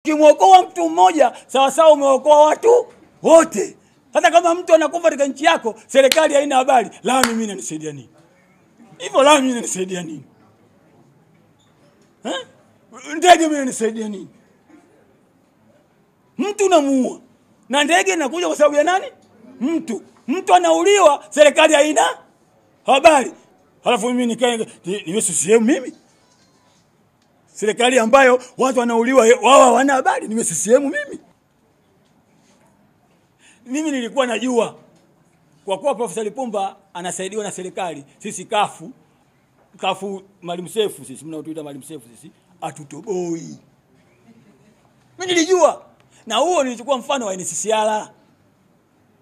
Ukimwokoa mtu mmoja sawa sawa umeokoa watu wote. Hata kama mtu anakufa katika nchi yako, serikali haina habari, lami mimi inanisaidia nini? Hivyo lami mimi inanisaidia nini? Eh? Ndege mimi inanisaidia nini? Mtu unamuua na ndege inakuja kwa sababu ya nani? Mtu. Mtu anauliwa, serikali haina habari. Halafu mimi nikae niwe CCM mimi? Serikali ambayo watu wanauliwa wao hawana habari, niwe CCM mimi? Mimi nilikuwa najua kwa kuwa Profesa Lipumba anasaidiwa na serikali, sisi kafu Mwalimu Seif, sisi mnaotuita Mwalimu Seif, sisi atutoboi. Mimi nilijua, na huo nilichukua mfano wa NCCR.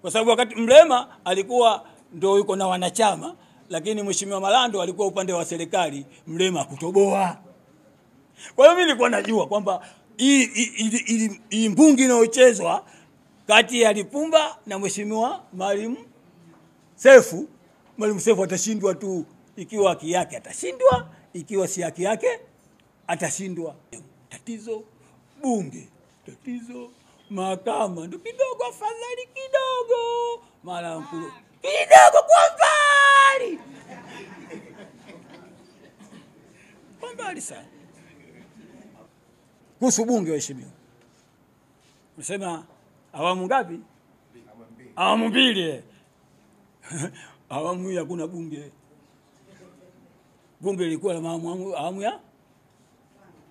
Kwa sababu wakati Mrema alikuwa ndio yuko na wanachama, lakini Mheshimiwa Malando alikuwa upande wa serikali, Mrema kutoboa. Kwa hiyo mimi nilikuwa najua kwamba hii mbungi inayochezwa kati ya Lipumba na Mheshimiwa Mwalimu Seif, Mwalimu Seif atashindwa tu. Ikiwa haki yake atashindwa, ikiwa si haki yake atashindwa. Tatizo bunge, tatizo mahakama, ndio kidogo afadhali kidogo, mara mkulu kidogo kwa mbali. Kwa mbali sana. Kuhusu bunge, waheshimiwa, unasema awamu ngapi? Awamu mbili. Awamu hii hakuna bunge. Bunge lilikuwa la awamu ya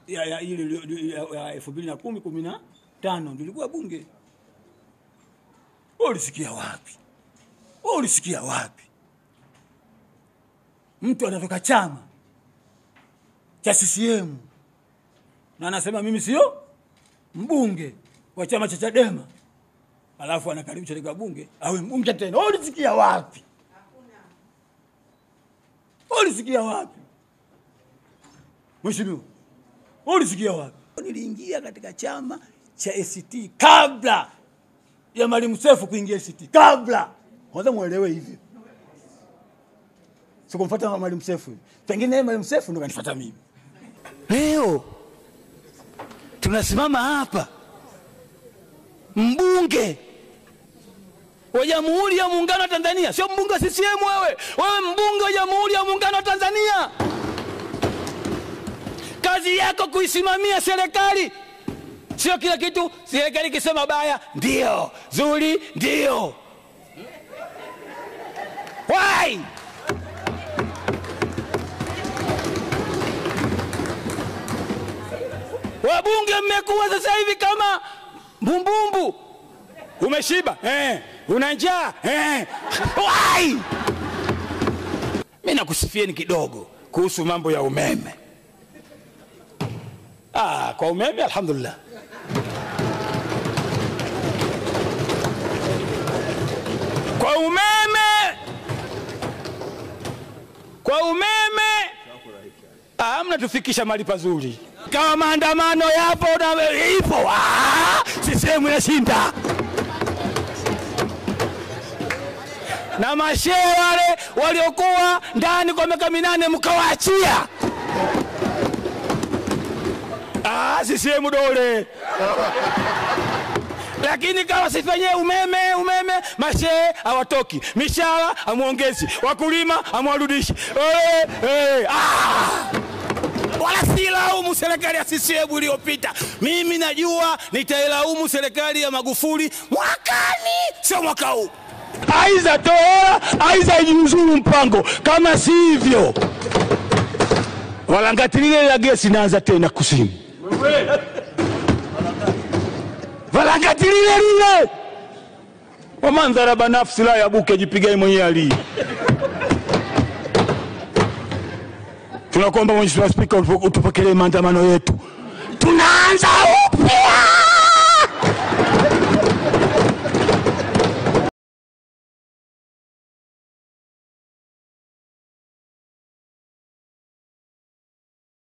ile ya 2010 15 ndio ilikuwa bunge. Wewe ulisikia wapi? Wewe ulisikia wapi? Mtu anatoka chama cha CCM na anasema mimi sio mbunge wa chama cha Chadema, alafu anakaribisha katika bunge awe mbunge tena. Wewe ulisikia wapi? Hakuna. Wewe ulisikia wapi? Mheshimiwa, wewe ulisikia wapi? Niliingia katika chama cha ACT kabla ya Mwalimu Seif kuingia ACT. Kabla. Kwanza muelewe hivyo. Sikumfuata Mwalimu Seif. Pengine Mwalimu Seif ndo kanifuata mimi. Leo tunasimama hapa, mbunge wa Jamhuri ya Muungano wa Tanzania, sio mbunge wa CCM wewe. Wewe mbunge wa Jamhuri ya Muungano wa Tanzania. Kazi yako kuisimamia serikali. Sio kila kitu serikali ikisema baya ndio, zuri ndio. Why? Wabunge mmekuwa sasa hivi kama mbumbumbu. Umeshiba? Una njaa? Why? Mimi nakusifieni kidogo kuhusu mambo ya umeme. Kwa umeme alhamdulillah. Kwa umeme mnatufikisha mahali pazuri. Kama maandamano yapo na ipo, CCM inashinda. Na mashehe wale waliokuwa ndani kwa miaka 8 mkawaachia. CCM dole. Lakini kama sifanyie umeme, mashehe hawatoki, mishahara hamuongezi, wakulima hamwarudishi. Wala silaumu serikali ya CCM iliyopita. Mimi najua nitailaumu serikali ya Magufuli mwakani, sio mwaka huu. Aiza toa, aiza ijiuzuru mpango. Kama sivyo, walangatilile la gesi naanza tena kusini. Walangatilile lile. Wamandhara banafsi la yabuke jipigai mwenyewe ali. Tunakuomba Mheshimiwa Spika utupokelee maandamano yetu. Tunaanza upya.